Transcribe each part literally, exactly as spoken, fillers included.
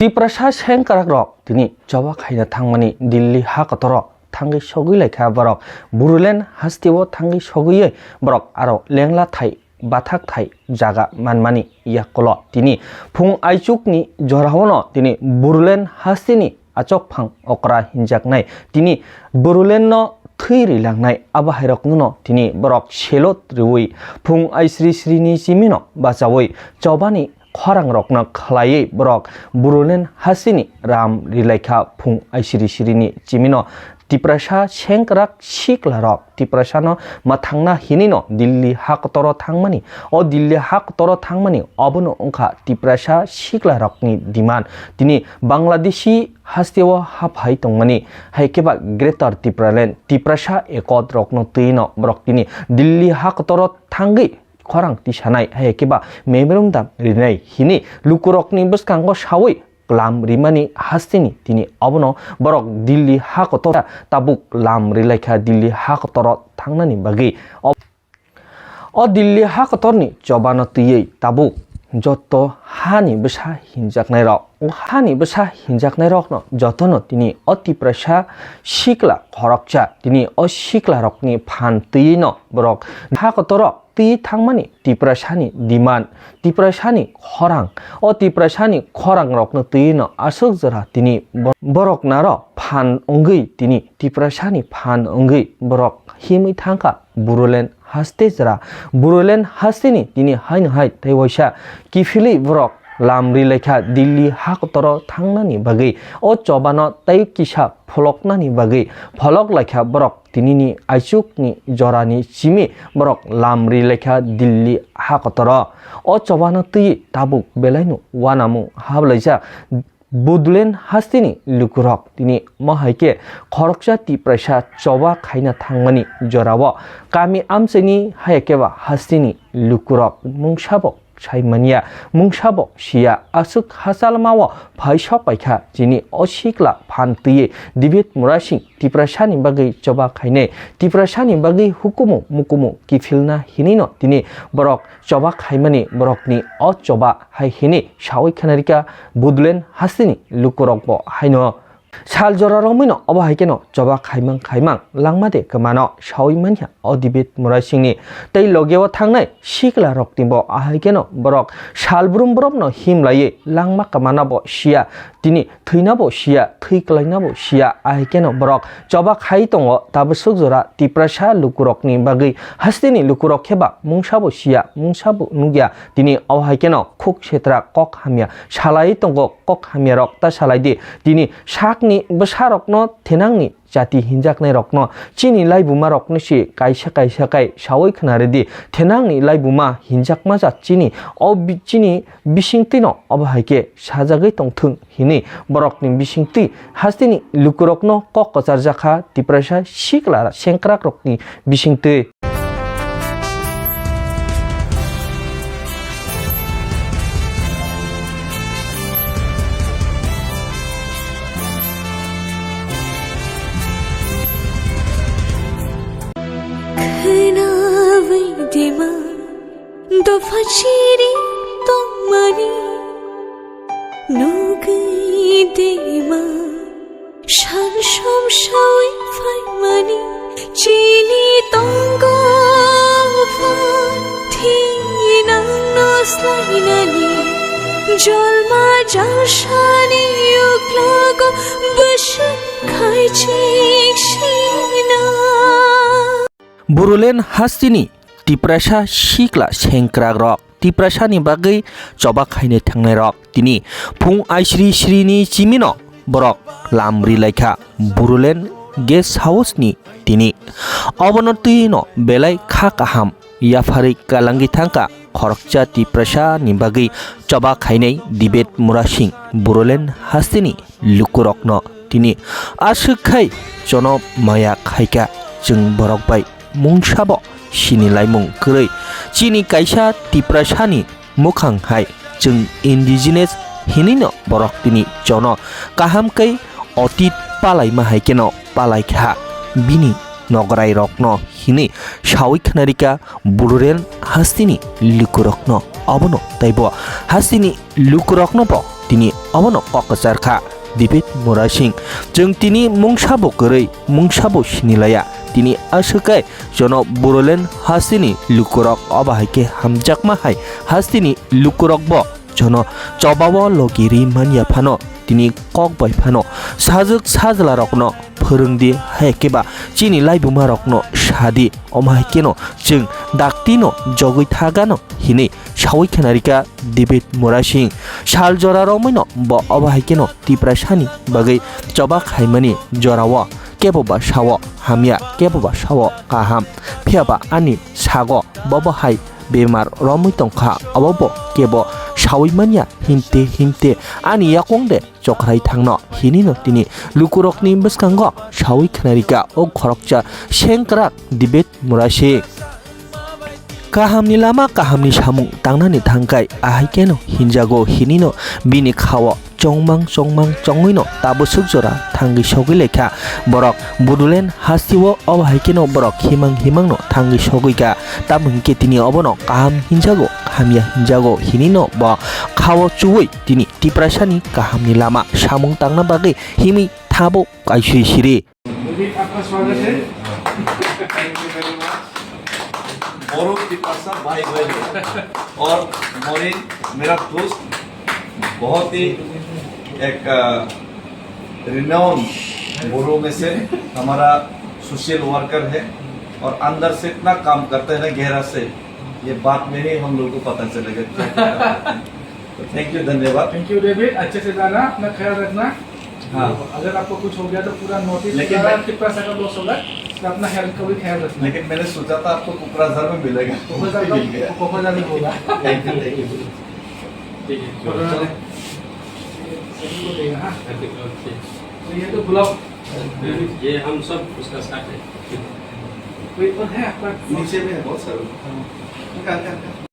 Tiprasa sengkrakrok tini choba khaina thangmani Delhi ha kotoro thangwi sogwi laikha borok. Bodoland hasteo thangwi sogwi borok aro lengla thai bathak thai jaga manmani yakulo tini phung aichukni jorao no tini Bodoland hasteni achok phang okra hinjaknai tini Bodoland no thwi rilangnai abo hairokno no tini borok selot riwi phung aisri srini chimino bachawi chobani khorangrokno khlaiwi borok Bodoland hasteni ram rilaikha phung aisri srini chimino Tiprasa sengkrak siklarok Tiprasano mwthangna hinino Delhi ha kotoro thangmani. O Delhi ha kotoro thangmani obono wngkha Tiprasa siklarokni demand. Tini Bangladeshi hasteo haphai tongmani, hai khe ba Greater Tipraland, Tiprasa Accord rokno twino borok tini Delhi ha kotoro thangwi khorang tisanai, hai khe ba memorandum rinai hini lukurokni bwskango sawi lam rimani hasteni tini obono borok Delhi ha kotor tabuk lam rilaikha Delhi ha kotoro thangnani bagwi. O, o Delhi ha kotorni chobano twiwi tabuk joto hani bwsa hinjaknairok, o hani bwsa hinjaknairokno jotono tini o Tiprasa sikla khoroksa tini o siklarokni phan twiwino borok ha kotoro twi thangmani Tiprasani demand, Tiprasani khorang, o Tiprasani khorangrokno twino aswk jora tini bo-, borok naro phan wngwi tini Tiprasani phan wngwi borok himwi thangkha Bodoland haste jora. Bodoland hasteni tini haino hai tei waisa kiphilwi borok lam rilaikha Delhi ha kotoro thangnani bagwi. O chobano tei kisa pholoknani bagwi pholok laikha borok tinini aichukni jorani simi borok lam rilaikha Delhi ha kotoro. O chobano twi tabuk belaino uanamung hablaijak Bodoland hasteni lukurok tini mo hai khe khoroksa Tiprasa choba khaina thangmani jorao kami amchaini hai khe ba hasteni lukurok mungsabo sai manya, mungsabo siya, aswk hachalmao phai sok paikha chini o sikla phan twiwi David Murasing Tiprasani bagwi choba khainai, Tiprasani bagwi hukumu mukumu kiphilna hinino tini borok choba khaimani borokni o choba hai hini sawi khanarika Bodoland hasteni lukurokbo haino. Sal jora romwino obo hai kheno choba khaimang khaimang langma de kwmano sawi manya o David Murasingni tei logeo thangnai sikla roknibo ahai kheno borok sal brum bromno himlaiwi langma kwmanabo siya, tini thwinabo siya, thwi kwlainabo siya, ahai kheno borok choba khai tongo tabwswk jora Tiprasa lukurokni bagwi hasteni lukurok kheba mungsabo siya, mungsabo nukya, tini obo hai kheno khuk setra kok hamya salai tongo, kok hamyarok ta salai di, tini sakni bwsarokno thenangni jati hinjaknairokno chini laibumarokno se kaisa kaisa kai sawi khna rwdi, thenangni laibuma hinjakma jat chini o bi-, chini bisingtwino obo hai khe sajagwi tongthwng hini borokni bisingtwi hasteni lukurokno kok kwcharjakha Tiprasa sikla sengkrakrokni bisingtwi. Khwnawi dima dopha chiri tongmani nugwi dima. Sal som sawi phaimani chini tongo phan thinangno slainani jolma jalsani uklogo bwswk khaichik sina. Bodoland hasteni Tiprasa sikla sengkrakrok Tiprasani bagwi choba khainai thangnairok tini phung aisri srini chimino borok lam rilaikha Bodoland guest house ni tini. Obono twino belai kha kaham yapharwi kalangwi thangkha khoroksa Tiprasani bagwi choba khainai David Murasing Bodoland hasteni lukurokno tini aswk khai chono maya khaikha chwng borok bai mungsabo sini laimung kwrwi. Chini kaisa Tiprasani mukhang hai chwng indigenous hinino borok tini chono kaham kai otit palaima hai keno palaikha bini nograi rokno hinwi sawi khnarika Bodoland hasteni lukurokno. Obono teibo hasteni lukurokno bo tini obono kok kwchar kha David Murasing. Chwng tini mungsabo kwrwi, mungsabo sinilaya. Tini aswk kai jono Bodoland hasteni lukurok obo hai khe hamjakma hai hasteni lukurokbo jono chobao logi ri manya phano tini kok bai phano sajwk sajla rokno phwrwng di, hai khe ba chini laibuma rokno sa di, omo hai kheno chwng dakti no jogwi thagano hinwi sawi khna rikha David Murasing. Sal jora romwi no bo obo hai kheno Tiprasani bagwi choba khaimani jorao kebo ba sao hamya, kebo ba sao kaham, phiya ba ani sago bobo hai bemar romwi tongkha, obo bo kebo sawi manya himte himte ani yakung de chokrai thangno hinino tini lukurokni bwskango sawi khna rikha o khoroksa sengkrak David Murasing. Kahamni lama kahamni samung tangnani thangkai ahai keno hinjago hinino bini khao chongmang chongmang chongwino tabwswk jora thangwi sogwi laikha borok Bodoland hasteo, obo hai kheno borok himang himangno thangwi sogwi kha. Tamo hinkhe tini obono kaham hinjago, hamya hinjago hinino bo khao chuwi tini Tiprasani kahamni lama samung tangna bagwi himwi thabo kaisui siri. Modi, आपका स्वागत है। Thank you very much. बोरो तिपसा भाई भाई है। और मोरिन मेरा दोस्त, बहुत ही एक, अ, रिनाउंड बोरो में से हमारा सोशल वर्कर है और अंदर से इतना काम करता है ना, गहरा से। ये बात में ही हम लोग को पता चलेगा क्या क्या करता है। तो थैंक यू, धन्यवाद। थैंक यू डेविड, अच्छे से जाना, अपना ख्याल रखना। हाँ। अगर आपको कुछ हो गया तो पूरा नॉर्थ ईस्ट लेकिन पूरा मैं तिपसा का लॉस होगा, तो अपना हेल्थ का भी ख्याल रखना। लेकिन मैंने सोचा था आपको कोकराझार में मिलेगा। कोकराझार का, मिल गया। कोकराझार में होगा। Thank you, thank you. ठीक है। चलो। सभी को देगा, हाँ। ओके। तो ये तो गुलाब। ये हम सब उसका साथ है। कोई और है आपका? नीचे में है बहुत सारे। हाँ। निकाल, निकाल, निकाल।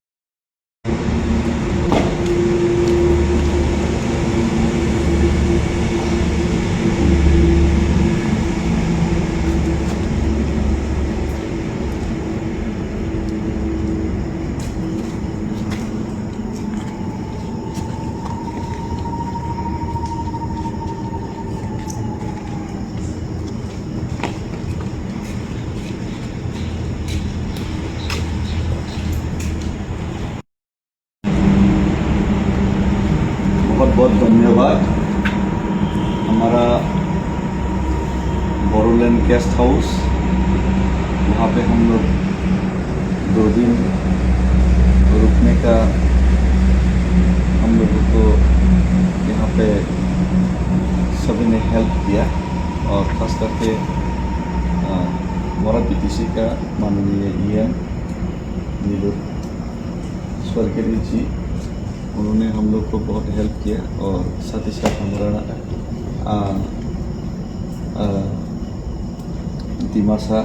बहुत बहुत धन्यवाद। हमारा बोरोलैंड गेस्ट हाउस, वहाँ पे हम लोग दो दिन रुकने का हम लोगों को यहाँ पे सभी ने हेल्प किया और ख़ास करके, अ, मोरा बीटीसी का माननीय ईएम नीलू स्वर्गेरी जी, उन्होंने हम लोग को बहुत हेल्प किया और साथ ही साथ हमारा, आ, आ, दिमासा,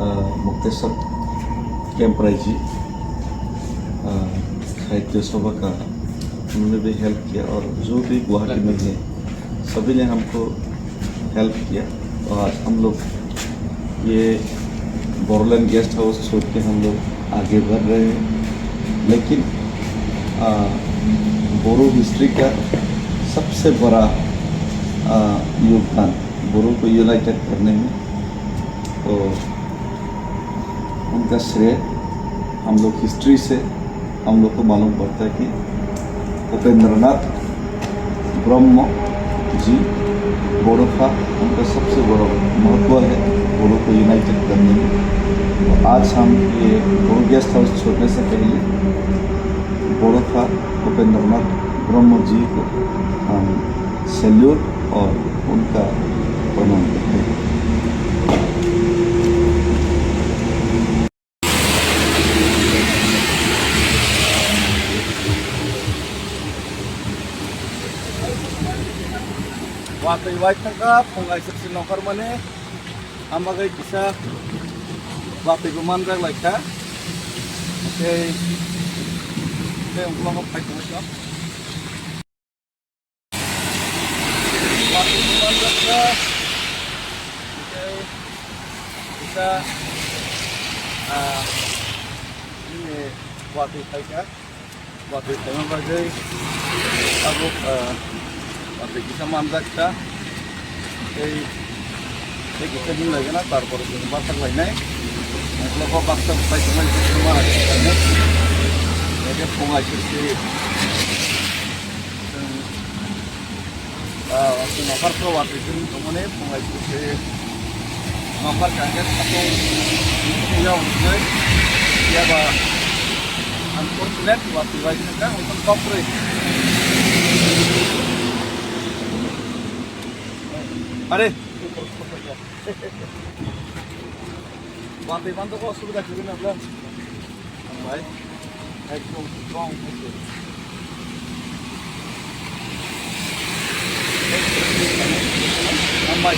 आ, मुक्तेसर कैंपराई जी, आ, साहित्य सभा का, उन्होंने भी हेल्प किया और जो भी गुवाहाटी में है, सभी ने हमको हेल्प किया और आज हम लोग ये बोरोलैंड गेस्ट हाउस छोड़ के हम लोग आगे बढ़ रहे हैं। लेकिन, आ, बोरो हिस्ट्री का सबसे बड़ा, आ, योगदान बोरो को यूनाइटेड करने में, तो उनका श्रेय हम लोग हिस्ट्री से हम लोग को मालूम पड़ता है कि उपेंद्रनाथ ब्रह्म जी बोड़ो का उनका सबसे बड़ा महत्व है बोड़ो को यूनाइटेड करने में। तो आज हम ये बोड़ो गेस्ट हाउस छोड़ने से पहले बोड़ो का उपेंद्रनाथ ब्रह्म जी को हम सैल्यूट और उनका प्रणाम करते हैं। Watwi wai thangkha, phung aisuk si nongkhormani, ang bagwi kisa watwi bo manjak lai kha. Tei, tei ungkulukgo phai tongwi kha. Watwi bo manjak kha. Tei, kisa, ah, nini watwi phai kha. Watwi khaima bagwi tabuk, ah, watwi kisa manjak kha. Tei, tei kisa hinlai gana, tarpore chwng bathak lainai. Ukulok o baksa bai tongmani kisa ma, eke phungai sirsi. Chwng Ah, watwi nokar khe watwi kwrwng tongmani, phungai sirsi nokar khe hwnkhe satung yog rwgwi, phiya ba unfortunate watwi bai khe kha, hwnkhe kok kwrwi. Are, watwi bandok o subida kwrwi na bwla. Hambai. Ekdom strong. Hambai.